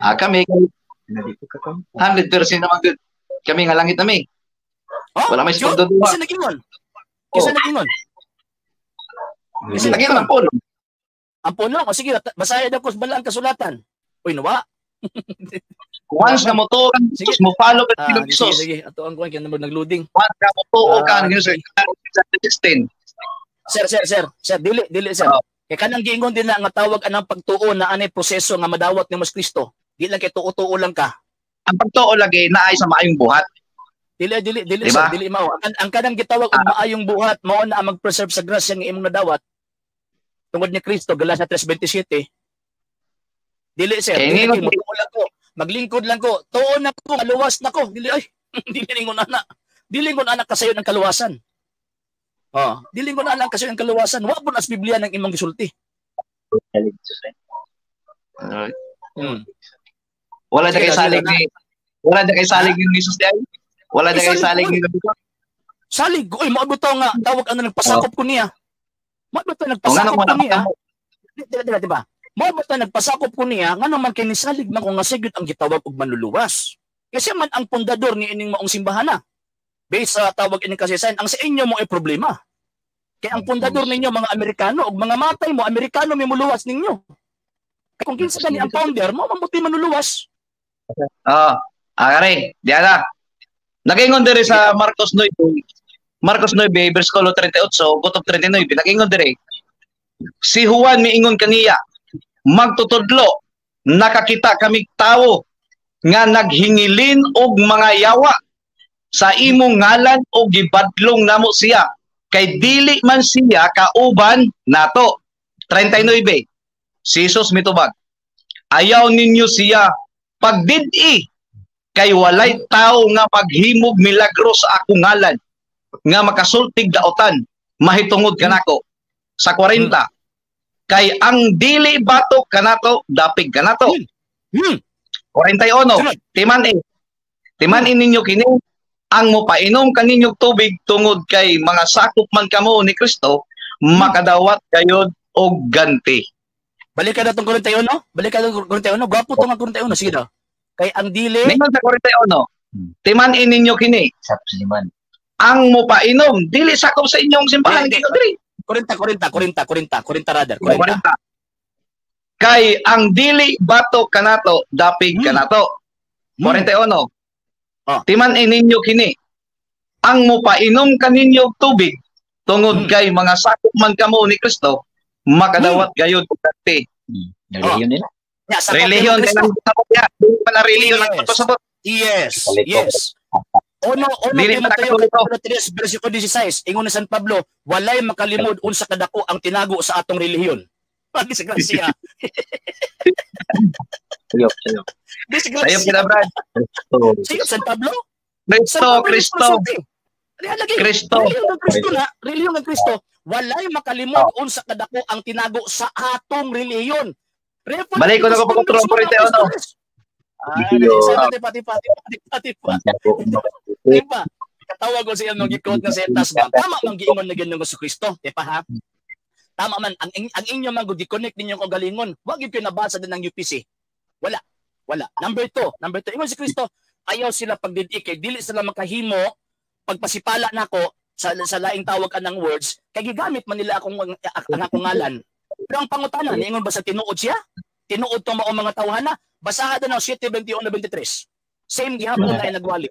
Ah, kami 100% naman gud. Kami nga langit nami. Oh, wala may yun? pagduduwa. Kinsa nag-ingon? Kinsa nag-ingon? Kasi lagi naman po, no? Ang puno, o sige, basahin daw ko sa balaan kasulatan. Uy, nawa. Once na motuo ka ni Sige. Jesus, mo follow ka Ah, ni sige, Jesus. sige. Ato ang kuwan kaya naman nagloading. Once na motuo ka Ah, ni Jesus, 16. Sir, sir, sir, sir, dili, dili, sir. Oh. Kay kanang giingon din na nga tawag anang pagtuo na anay proseso nga madawat ni Mas Kristo. Di lang kay tuo-tuo lang ka. Ang pagtuo lagi naay sa maayong buhat. Dili, dili, dili, Diba? sir, dili mao. Ang kanang gitawag og maayong buhat mao na ang mag-preserve sa grasya nga imong nadawat. Tungod ni Kristo, Galatia 3:27. Dili, sir, Kay dili ningon- kay motuo lang ko. Maglingkod lang ko. Tuo na ko, maluwas na ko. Dili ay, dili ningon ana. Dili ngon ana kasayo ng kaluwasan. Oh, dili ngon ana kasayo ng kaluwasan. Wa po nas Biblia ng imong gisulti. Wala na Sige, kay salig sige, ni wala na kay salig ni Jesus diay. Wala na Eh, kay salig salig ko. ni Jesus. Salig, oy, mao bitaw nga tawag ano nagpasakop ko niya. Mao bitaw O nga nagpasakop nang ko wala niya. ka mo. Di, di, di, di ba? Mao bitaw nagpasakop ko niya ngano man kini salig man ko nga sigyot ang gitawag og manluluwas. Kasi man ang pundador ni ining maong simbahan na. Based sa tawag ining kasaysayan, ang sa inyo mo ay problema. Kaya ang pundador ninyo mga Amerikano og mga matay mo Amerikano may muluwas ninyo. Kaya kung kinsa gani ang founder mo mabuti manluluwas. Ah, are, diana. Nagingon diri sa Marcos 9, Marcos 9 versikulo 38, gutob 39, nagingon diri. Si Juan miingon kaniya, magtutudlo, nakakita kami tawo nga naghingilin og mga yawa sa imong ngalan og gibadlong namo siya kay dili man siya kauban nato. 39. Si Jesus mitubag, ayaw ninyo siya pagdidi kay walay tao nga maghimog milagro sa akong ngalan nga makasultig daotan mahitungod kanako. Sa 40, kay ang dili batok kanato dapig kanato. 41, Sunod. Timan-i ninyo kini ang mopainom kaninyong tubig tungod kay mga sakop man kamo ni Kristo makadawat gayod og ganti. Balik ka na tong 41, balik ka na tong 41, gwapo to nga 41, sige daw. Kay ang dili Ningon sa 41, timan-i ninyo kini ang mopainom dili sakop sa inyong simbahan. Hindi, dili. 40, 40, 40, 40, 40 rather, 40. 40. Kay ang dili bato kanato dapig kanato. 41. Oh. Timan-i ninyo kini ang mopainom kaninyo og tubig tungod kay mga sakop man kamo ni Kristo makadawat gayud og ganti. Relihiyon nila. Ya, sakop Relihiyon ni kay Kristo. nang pasabot ya. Dili pa na relihiyon ang Yes. pasabot. Yes, yes. Ono, ono, Dili pa Timoteo nakatuliko. kapitulo 3, versikulo 16, ingon ni San Pablo, walay makalimod unsa kadako ang tinago sa atong relihiyon. Pagi sa grasya. Sayop, sayop. Di sa Sayop grasya. kita, Brad. Sayop San Pablo. San Kristo, Pablo Kristo, nagpasulti. Lagi. Kristo. Relihiyon ng Kristo na, relihiyon ng Kristo, walay makalimod unsa kadako ang tinago sa atong relihiyon. Balik ko na ko pagkontrol, 41. Ah, tipa, tipa, tipa, tipa, tipa. Tipa. Katawag ko siya nung gikot nga setas ba. Tama man giingon na Ginoong Kristo, tipa ha. Tama man ang inyo man gud gi-connect ninyo kaugalingon. Wa gyud kayo nabasa din ng UPC. Wala. Wala. Number 2, number 2. Ingon si Kristo, ayaw sila pagdidi kay dili sila makahimo pagpasipala nako sa laing tawag anang words kay gigamit man nila akong ang akong ngalan. Pero ang pangutana, niingon ba sa tinuod siya? Tinuod to mao mga tawhana? Basaha na 7:21-23. Same gihapon ay nagwali.